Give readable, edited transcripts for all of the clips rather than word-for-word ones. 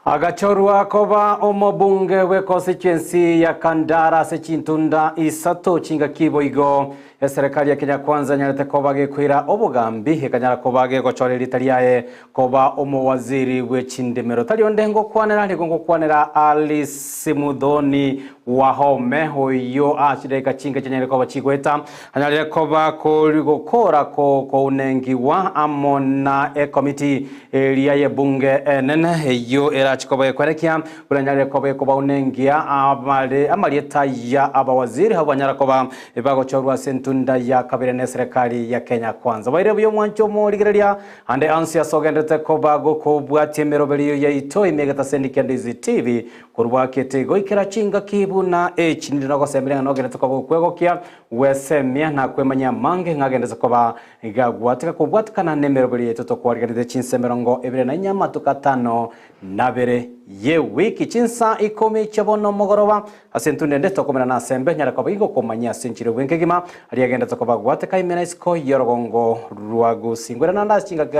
Agachorwa koba omobunge bw'econstituency ya Kandara ase chintunda isato chingaki boigo eserekari ya Kenya Kwanza enyarete koba gekoira obogambi ekanyara koba gegochora erita riaye koba omowaziri bwe chindemero. Tari onde ngokwanera nigo ngokwanera Alice Muthoni Wahome oyio ase chidakika chinke chianyarire koba chigoeta anyarire koba kori gokora kounengigwa amo na ekomiti Eria y'ebunge enene eyio erache koba ekwerekia buna enyarire koba ekobaunengia amare amarieta ya abawaziri abwo banyara koba bagochorwa ase entunda ya kabere n'eserekari ya Kenya Kwanza. Baire buya omwancho omorigereria ande onsi ase ogenderete koba gokobwatia emeroberio yaito ime egetaseni kia Ndizi TV korwa akete goikera chingaki buna echi ninde nogosemeria ng'a nogenderete koba gokwegokia gwesemia na kwemanyia amange ng'a agenderete koba Gagwateka kobwatikana nemeroberi yaito tokwariganete chinsa 24 amatuko atano nabere y'ewiki, chinsa ikomi chia bono mogoroba, ase entunda ende tokomerana ase embe nyare koba igokomanyia ase enchera y'obwenke egima aria agendete koba gwateka ime na isiko y'orogongo rwa Gusii. Ngwere naende ase chingaki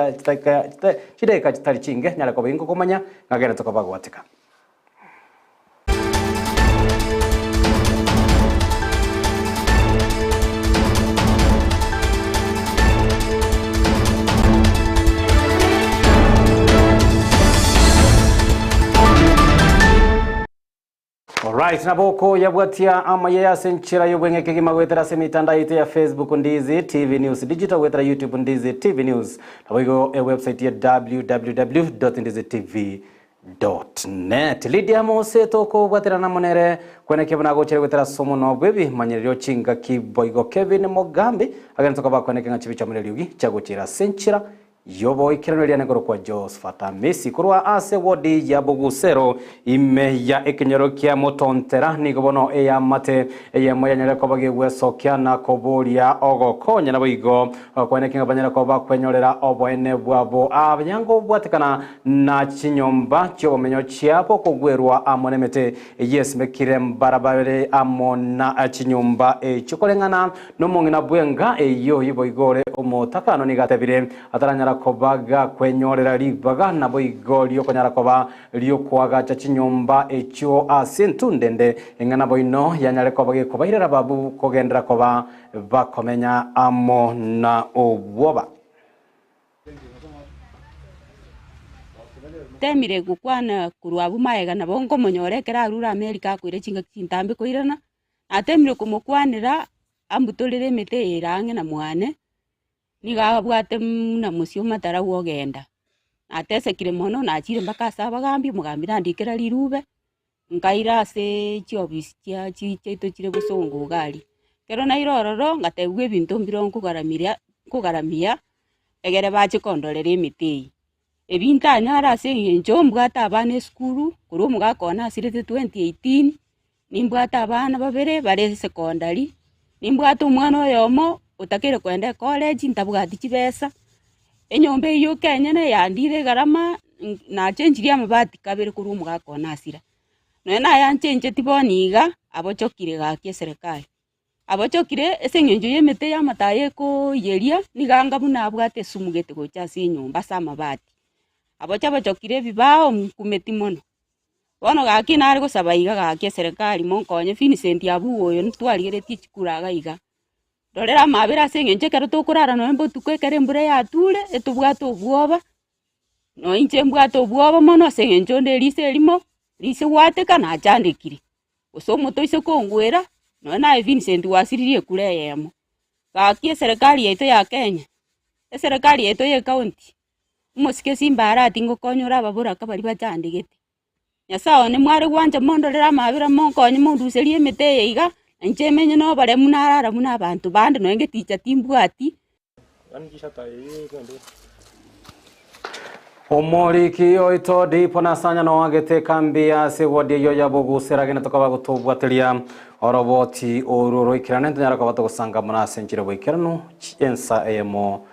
chidakika chitari chinge nyare koba ingokomanya ng'a agendete koba gwateka. Alright, nabo okoyabwatia amaya ase enchera y'obweng'e kegima goetera ase emitandao yaito ya Facebook Ndizi TV News Digital goetera YouTube Ndizi TV News naboigo ewebsite ya www.ndizitv Net. Lydia Mose tokobwaterana amo nere kwenekia buna agochire goetera ase omonwa bw'ebimanyererio chingaki boigo Kevin Mogambi agenderete koba akweneke ng'a chibicha amo neriogi chiagochera ase enchera y'oboikeranu eria nekorokwa Josephat Amisi korwa ase wodi ya Bogusero ime ya ekenyoro kia Motontera nigo bono eamate eyemo yanyarire koba gegwesokia na koboria ogokonya naboigo kweneke ng'a banyare koba bakwenyorera oboene bwabo abanyangobwatekana Na chinyomba chi'obomenyo chiabo kogwerwa amo nemete eyesimekire mbarabare amo na chinyomba echio koreng'ana nomong'ina bw'enga eyio boigo ore omotakano nigo atebire, ataranyara koba gakwenyorera ribaga naboigo riokonyara koba riokoagacha chinyomba echio ase entunda ende eng'ana boino yanyare koba gekobairera babu kogenderera koba bakomenya amo na obwoba. Temire gokwana korwa abwo magega nabo nkomonyora ekero arure America akoira chingaki chintambe koirana, natemire komokwanera ambutorere emete eye ere ang'e na mwane, nigo abwate buna mosio omotarau ogenda. Natesekire mono nachire mpaka ase abagambi, omogambi nandikera rirube, nkaira aseee chiofisi chia chi chiaito chire bosongo iga aria. Ekero naira ororo, ngatebiwa ebinto mbire nkogaramiria nkogaramia, egere bache kondorera emete eye. Ebi ntanyare ase eng'encho mbwate abana esukuru, korwa omogaka one asirete 2018, nimbwate abana babere bare esekondari, nimbwate omwana oyomo otakeire kogenda ecollege ntabwati chibesa, enyomba eywo ekenyene yandire egarama nachenchirie amabati kabere korwa omogaka one asira. Nonya nayanchencheti bono iga, abochokire gaki eserekari, abochokire ase eng'encho ya emete ya amatayo ekoiyeria, nigo anga buna abwate esumu gete gocha ase enyomba ase amabati. Abocha abochokire ebibao nkumeti mono. Bono gaki nare gosaba iga gaki eserekari monkonye Vincent Abuga oyo ntwarigeretie chikura iga iga. Rorera amabera ase eng'encho ekero tokorara nonye botuko ekero embura yature, etobwate obwoba, nonye inche mbwate obwoba mono ase eng'encho onde eriso erimo, riise gwateka nachandekire, gose omote oise kongwera, nonye naye Vincent gwasiririe ekura eyemo. Gaki eserekari yaito ya Kenya, eserekari yaito ya ecounty, omosike Simba Arati ngokonya ore ababoraka baria bachandegete. Nyasae one mware gwancha mondorere amabera monkonye monduserie emete eye iga, na inche menye noboremu narara buna abanto bande nonya ngeticha timbwati. Omoriki oito Dipo Nasanya noagete ekambi ase ewodi eyio ya Bogusera agende tokoba gotobwateria oroboti oru oroikerane tonyare koba togosangamana ase enchera boikeranu ensa eyemo.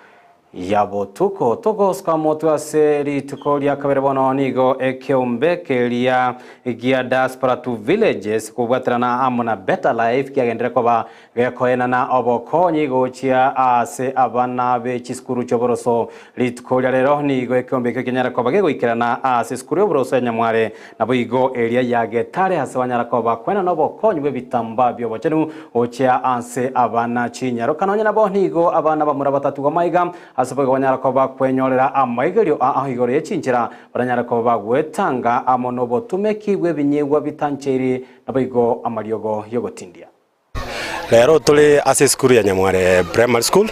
Ya botuko togosuka motwe ase rituko ria kabere bono nigo ekeombe keria gia Diaspora to Villages kobwaterana amo na Better Life kiagenderere koba gekoenana obokonyi gochia ase abana be chisukuru chi'oboroso. Rituko ria rero nigo ekeombe ekio kianyare koba gegoikerana ase esukuru y'oboroso ya Nyamware Naboigo eria ya Getare ase banyara koba kwenana obokonyi bw'ebitambaa bi'obochenu gochia ase abana chinyaroka. Nonya nabo nigo abana bamura batatigwa maiga, ase boigo banyara koba kwenyorera amaigerio aa igoro ye chinchera baranyare koba bagwetanga amo nobotumeki bw'ebinyigwa bitancheiri, naboigo amariogo y'ogotindia. Rero tore ase esukuru ya Nyamware Primary School,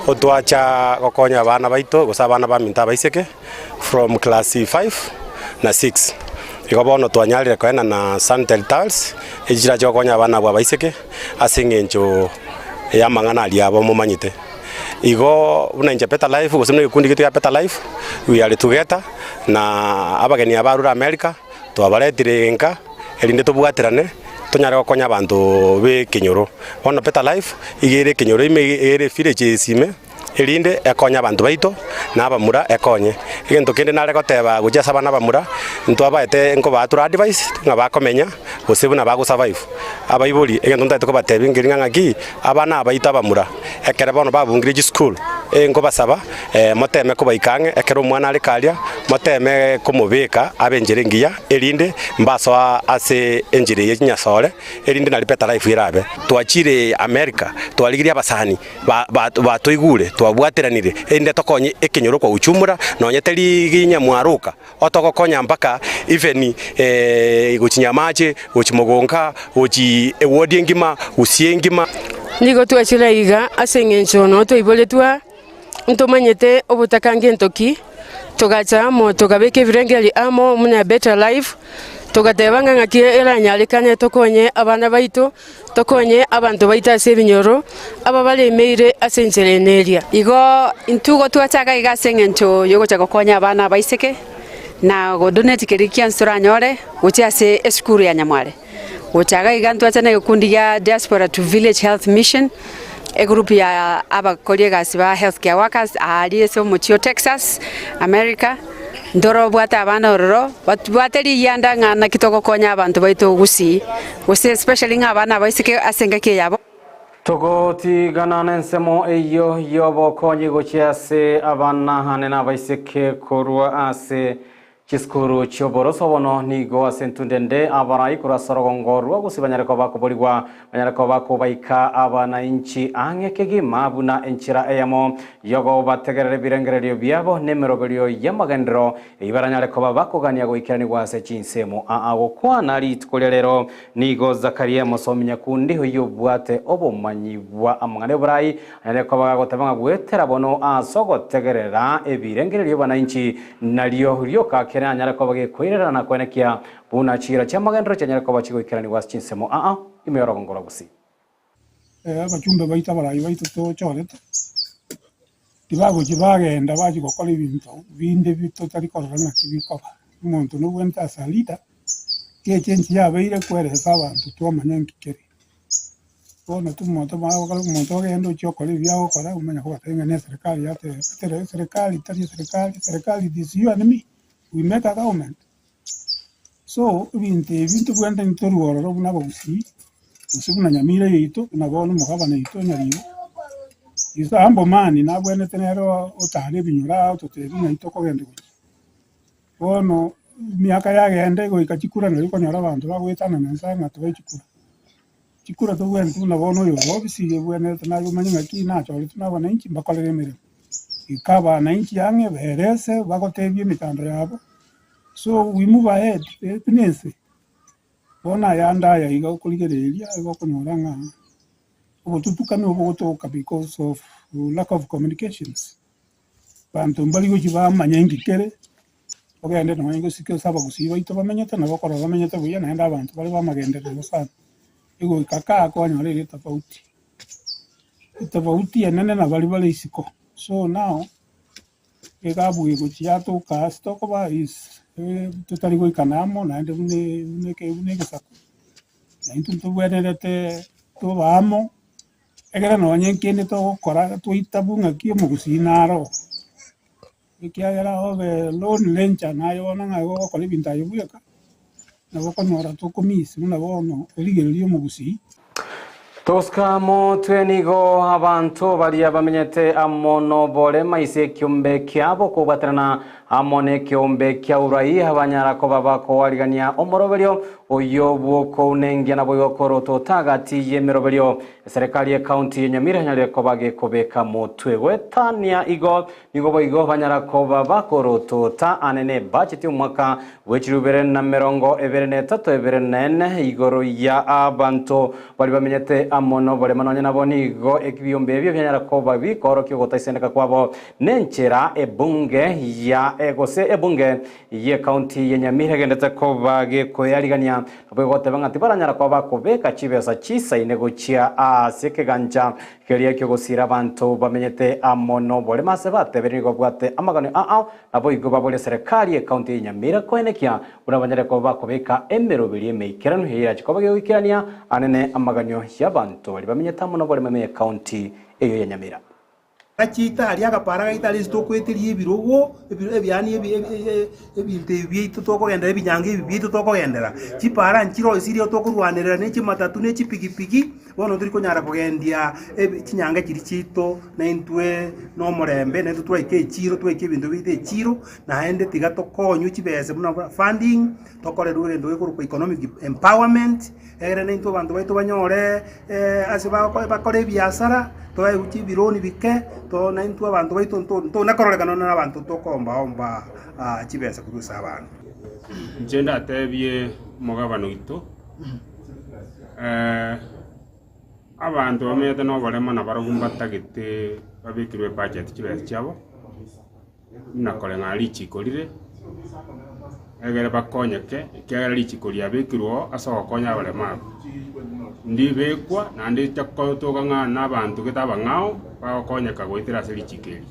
otwacha gokonya abana baito gose abana baminto abaiseke from class five na six. Igo bono twanyarire koenana sanitary towels, echi chirache gokonya abana abwo abaiseke ase eng'encho ya amang'ana aria abo momanyete. Igo buna inche Better Life gose buna egekundi gieto gia Better Life, we are together na abageni aba barure America, twabaretire nka. erinde tobwaterane, tonyare gokonya abanto b'ekenyoro. Bono Better Life iga ere ekenyoro ime iga ere evillages ime, erinde ekonye abanto baito, na abamura ekonye. Egento kende nare goteba gochia ase abana abamura, ntwabaete nkobaa tore advice ng'a bakomenya, gose buna bago survive. Abaibori, egento ntagete kobatebia nkeri ng'a ng'aki, abana aba baito abamura, ekero bono babungire chisukuru, nkobasaba moteme kobaika ang'e, ekero omwana are karia, moteme komobeka abe enchera engiya, erinde mbasoa ase enchera eye chinyasore, erinde nario better life erabe. Twachire America, twarigirie abasani batoigure, twabwateranire, erinde tokonye ekenyoro kwa uchumura, nonye teri ginyamwaroka, otogokonya mpaka even gochia Nyamache, gochia Mogonga, gochia eward engima, Gusii engima. Nigo twachire aiga ase engencho noo twaiboretwe aa, ntomanyete obotaka ngento ki, togacha amo tokabeka ebirengeri amo buna Better Life, togateba ng'a ng'aki eranyarekane tokonye abana baito, Tokonye abanto baito ase ebinyoro, aba baremeire ase enchera ene eria. Igo intwe igo twachaka iga ase engencho y'ogocha gokonya abana abaiseke, na godonate keria kiansi toranyore gochia ase esukuru ya Nyamware. Gocha iga iga ntwacha na egekundi gia Diaspora to Village Health Mission, egroup ya abakori egasi ba health care workers aaria ase omochie o Texas, America. Ntorobwate abana ororo, batubwate rigianda ng'a naki togokonya abanto baito gusii, gose especially ng'a abana abaiseke ase engaki eye yabo. Togotigana nensemo eyio y'obokonyi gochia ase abana ane nabaiseke korwa ase chisukuru chi'oboroso bono nigo ase entunde ende abarai korwa ase orogongo rwa gusii banyare koba bakoborigwa banyare koba bakobaika abanainchi ang'e kegima buna enchera eyemo Y'ogobategerera ebirengererio biabo nemeroberio y'amagenderero eyio baranyare koba bakogania goikeranigwa ase chinsemo. Aa gokwana rituko ria rero nigo Zakaria mosomi nyakundi oyio obwate obomanyi bwa amang'ana y'oborai anyare koba gagoteba ng'a goetera bono ase ogotegerera ebirengererio b'abanainchi nario rioka kere anyare koba gekoirerana na koenekia buna chiira chi'amagenderero chianyare koba chigoikeranigwa ase chinsemo aa ime y'orogongo rwa Gusii. Abachumbe baito abarai baito tochorete, tibagochia bagenda bachia gokora ebinto binde bi totari korora ng'aki bikoba. Omonto nobwenerete as a leader, echange yabeire kweresa abanto twamanya nki kere. Bono tomonto bagokora omonto ogende ochie okore ebi agokora omanye kobatebia ng'a ne eserekari yateba, ekero eserekari tari eserekari, eserekari it is you and me, we make a government. So, ebinto ebi ntobwenerete ntorwe ororo buna abagusii, gose buna Nyamira yaito, buna bono omogabana oito Nyaribo, is a humble man nabwenerete nere otare ebinyoro aa ototebie ng'ai tokogenda gochia. Bono emiaka yagenda egoika chikura nari okonyora abanto bagoetanana inse ng'a tobae chikura. Chikura tobwenerete buna bono oyo ore ofisi iga ebwenerete naye omanye ng'aki nachoretwe na abananchi mbakorere emeremo. Ika abananchi ang'e berese bagotebie emechando yabo. So we move ahead buna ense, bono ayande aya iga okorigereria igo okonyora ng'a obotutukani obo bogotoka because of lack of communications. Abanto mbari gochia bamanya inki kere, ogende nonye gosike ase abagusii baito bamenyete nabo okorora bamenyete buya naende abanto bare bamagenderero sana. Egoika kaa kwanyora ere etofauti, etofauti enene nabari bare isiko. So now. Egabu egochia yatoka ase tokoba is totari goikana amo naende buna buna eke buna egesaku, na intwe ntobwenerete tobe amo, Ekero nonye nkende togokora twaitabu ng'aki omogusii naro, ekiagera obe lone ranger naye bono ng'a igo ogokora ebinto aye bweka, nabo okonyora tokomiss buna bono origereria omogusii. Tosika motwe nigo abanto baria bamenyete amo noborema ase ekiombe kiabo kobwaterana amo nekeombe kia uraia banyara koba bakoarigania omoroberio oyio bw'okounengia naboigo korotota gati y'emeroberio Eserekari y'ecounty ya Nyamira enyarire koba gekobeka motwe goetania igo Nigo boigo banyara koba bakorotota ane nebacheti omwaka bw'echirubere na 23 2 na ene igoro ya abanto baria bamenyete amo noborema nonya nabo nigo ebiombe ebio bianyara koba bikoorokia ogotaisendeka kwabo nenchera ebunge ya gose ebunge y'ecounty ya Nyamira egendete koba gekoyarigania nabo egoteba ng'a tibaranyara koba bakobeka chibesa chisaine gochia ase ekegancha Keria ki'ogosiira abanto bamenyete amo noboremo ase batebire nigo babwate amaganio ao, naboigo baboria serikali y'ecounty ya Nyamira koenekia buna banyare koba bakobeka emeroberi emeikeranu eyerache koba gegoikerania anene amaganio y'abanto baria bamenyete amo noboremo ime y'ecounty eyio ya Nyamira. Agachiita aria agapara gaito aria ase tokoeteria ebirogo, ebiani ebinto ebi biaito tokogendera ebinyango ebi biaito tokogendera, chipara nchiroisirie tokorwanerera ne chimatatu ne chipigipigi, bono tori konyara kogendia ebi chinyange chiria chiaito na intwe na omorembe, naintwe twaika echiro twaika ebinto biaito echiro, naende tiga tokonywe chibesa buna funding, tokorerwe egento gekorokwa economic empowerment. Egere naintwe abanto baito banyore ase bakore ebiasara, toegwe chibironi bike, to naintwe abanto baito ntona kororekana na abanto tokombaomba chibesa korwa ase abanto. Inche ndatebie omogabana oito, abanto bamenyete noboremo nabarobwo mbatagete babekerwe ebudget chibesa chiabo. Buna koreng'ana richiko rire, egere bakonyeke, ekiagera richiko riabekirwe oo ase ogokonya abaremaru. Ndibekwa naende richakotoka ng'a nabanto gete abang'ao bagokonyeka goetera ase richiko eri.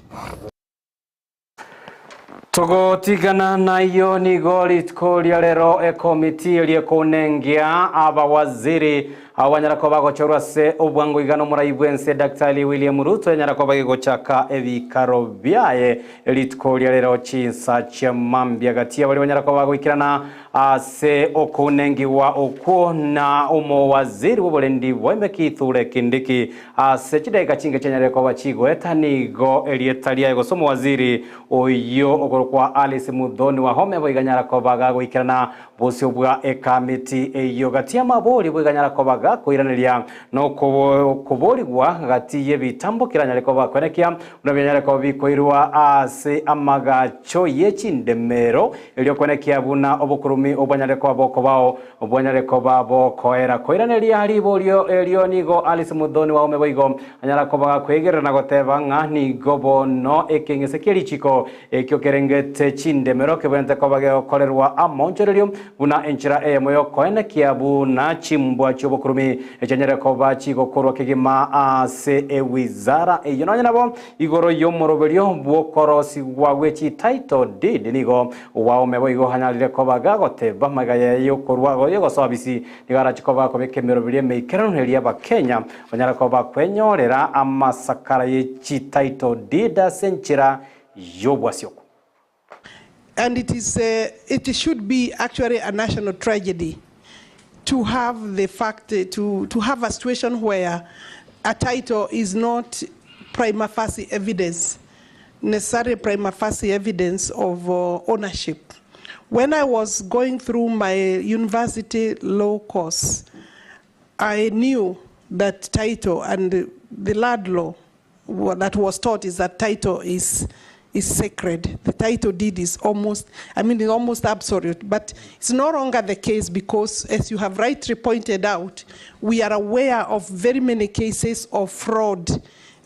Togotigana nayio nigo rituko ria rero ekomiti eria ekonengia abawaziri Abwo banyara koba bagochorwa ase obwango iga nomorai bw'ense Daktari William Ruto yanyara koba gegochaka ebikaro biaye rituko ria rero chinsa chia mambia gati ya baria banyara koba bagoikerana ase okounengigwa okwo na omowaziri bw'oborendi bwa ime Kithure Kindiki ase chidakika chinke chianyarire koba chigoeta nigo erieta riaye gose omowaziri oyio okorokwa Alice Muthoni Wahome boiga anyara koba gagoikerana Bosio bwa ekamiti eyio gati y'amabori bweganyara koba gakoiraneria nokoborigwa gati y'ebitambo keranyare koba kwenekia buna bianyare koba bikoirwa ase amagacho ye chindemero, erio kwenekia buna obokurumi obwanyare koba bokobao bwanyare koba bokoera. Koiraneria riborio erio nigo Alice Muthoni Waume boigo anyara koba gakoigerera na goteba ng'a nigo bono ekeng'ese kie richiko Ekio kerengete chindemero kebwenerete koba gegokorerwa amaonchorerio, buna enchera eyemo y'okoenekia buna chimbwa chi'obokurumi echianyare koba chigokorwa kegima ase ewizara eyio. Nonya nabo, igoro y'omoroberio bw'okorosigwa gwe chi-title deed nigo Waume boigo anyarire koba gagoteba magega yaye y'okorwa y'ogosoa bisi nigo arache koba akobeka emeroberio emeikeranu eria Abakenya banyare koba kwenyorera amasakara ye chi-title deed ase enchera y'obwasioku. And it is it should be actually a national tragedy to have the fact to to have a situation where a title is not prima facie evidence, necessarily prima facie evidence of ownership. When I was going through my university law course, I knew that title and the land law that was taught is that title is is sacred. The title deed is almost, I mean, it's almost absolute. But it's no longer the case because, as you have rightly pointed out, we are aware of very many cases of fraud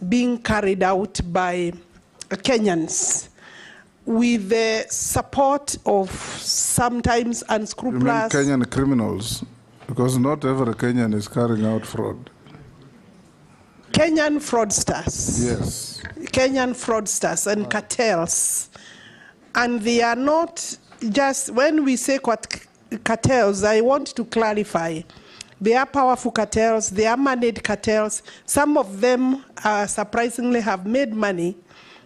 being carried out by Kenyans with the support of sometimes You mean unscrupulous. Kenyan criminals? Because not every Kenyan is carrying out fraud. Kenyan fraudsters. Yes. Kenyan fraudsters and cartels. And they are not just, when we say cartels, I want to clarify. They are powerful cartels, they are moneyed cartels. Some of them uh, surprisingly have made money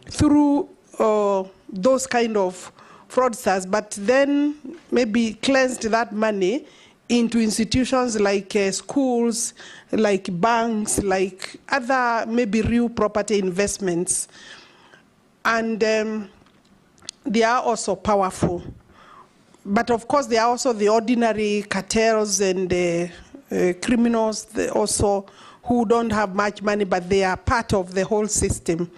through uh, those kind of fraudsters, but then maybe cleansed that money into institutions like uh, schools, like banks, like other maybe real property investments. And um, they are also powerful. But of course, there are also the ordinary cartels and uh, criminals also who don't have much money, but they are part of the whole system.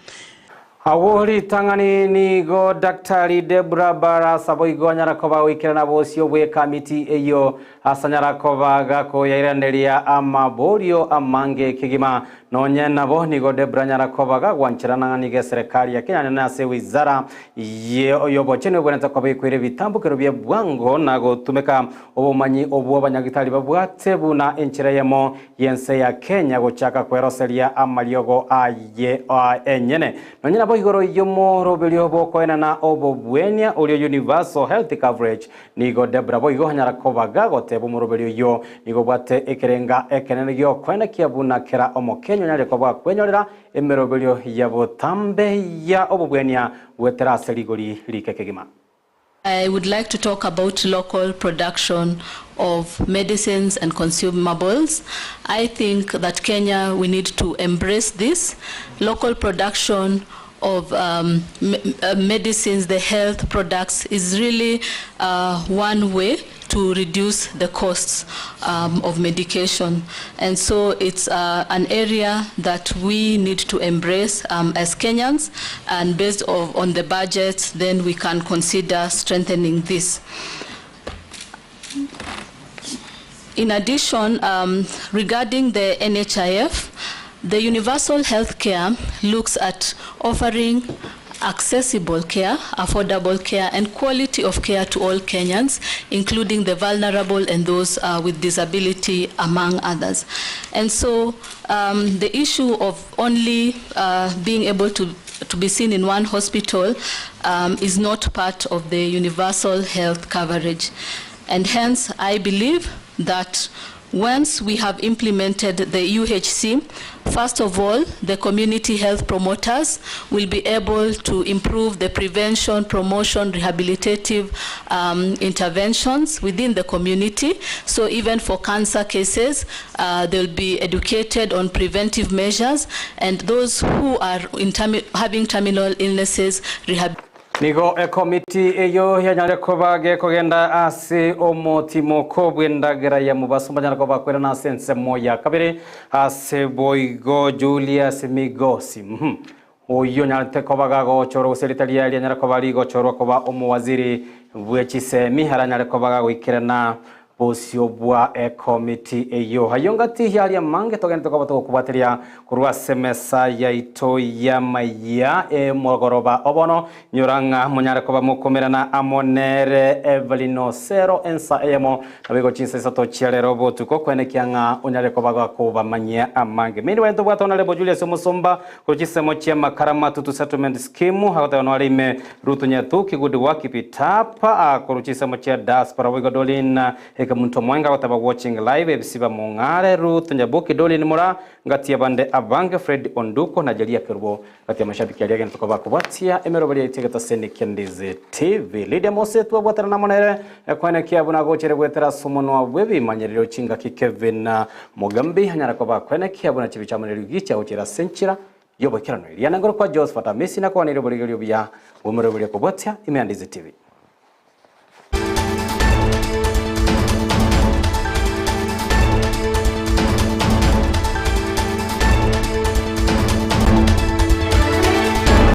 Agwo ritang'ani nigo Daktari Debra Barasa boigo anyara koba goikerana bosio bwe kamiti eyo ase anyara koba gakoyairaneria amaborio amange kegima nonye nabo nigo Debra anyara koba gagwancherana ng'a nigo eserekari ya Kenya nene ase wizara y'obochenu ebwenerete koba ekoira ebitambokero bia bwango na gotumeka obomanyi obwo abanyagitari babwate buna enchera eyemo y'ense ya Kenya gochaka kweroseria amariogo aye enyene nonye nabo igoro y'omoroberio bokoenana obobwenia orio universal health coverage nigo Debra boigo anyara kobaga goteba omoroberio oyo nigo bwate ekerenga ekenene giokoenekia buna kera omokenya onyare koba kwenyorera emeroberio ya botambe ya obobwenia bwetera ase rigori rike kegima. I would like to talk about local production of medicines and consumables. I think that Kenya, we need to embrace this. Local production of um, medicines, the health products, is really one way to reduce the costs um, of medication. And so it's an area that we need to embrace um, as Kenyans, and based of, on the budget, then we can consider strengthening this. In addition, um, regarding the NHIF, the universal health care looks at offering accessible care, affordable care, and quality of care to all Kenyans, including the vulnerable and those uh, with disability, among others. And so um, the issue of only uh, being able to to be seen in one hospital um, is not part of the universal health coverage. And hence, I believe that once we have implemented the UHC, first of all, the community health promoters will be able to improve the prevention, promotion, rehabilitative um, interventions within the community. So even for cancer cases, uh, they'll be educated on preventive measures, and those who are in termi having terminal illnesses, rehab Nigo ekomiti eyo yanyare koba gekogenda ase omotimoko bw'endagera ya mobaso banyare koba kwerana ase ensemo ya kabere ase boigo Julius Migosi mm oyo nyarete koba gagochorwa gose rita riaria nyare koba rigochorwa koba omowaziri bwe chisemi haranyare koba gagoikerana bosio bwa ekomiti eyo hayo ngati hiaria mange togende koba togokobwateria korwa ase mesa yaito ya maya emogoroba obono nyorang'a monyare koba mokomerana amo nere Evelyn Osero ensa eyemo nabigo chinsa isato chia rero botuko kwenekia ng'a onyare koba gakobamanyia amange meanwhile tobwate honorable Julius Omusumba korwa chisemo chia Makara Matutu settlement scheme agoteba nware ime Ruth Nyathuki good work keep it up korwa chisemo chia diaspora boigo Dolin eke muntu mwenga agoteba watching live ebisiba mong'are Ruth Nyabuki Dolin Mura ngatia bande abange Fred Onduko na Jeria Kerubo ngatia mashabiki aria gento koba kubwatia emeroberi yaitege sene Kendizi TV Lydia Mose twabwatana na monere kwenekia buna gochere gwetera somono bw'ebimanyerero chingaki Kevin Mugambi anyara koba kwenekia buna chibi chamonero gicha gochera senchira yobokerano iriana ngoro kwa Josephat Amesi na kwanire borigerio bia bw'emeroberi kubwatia ime ya Ndizi TV.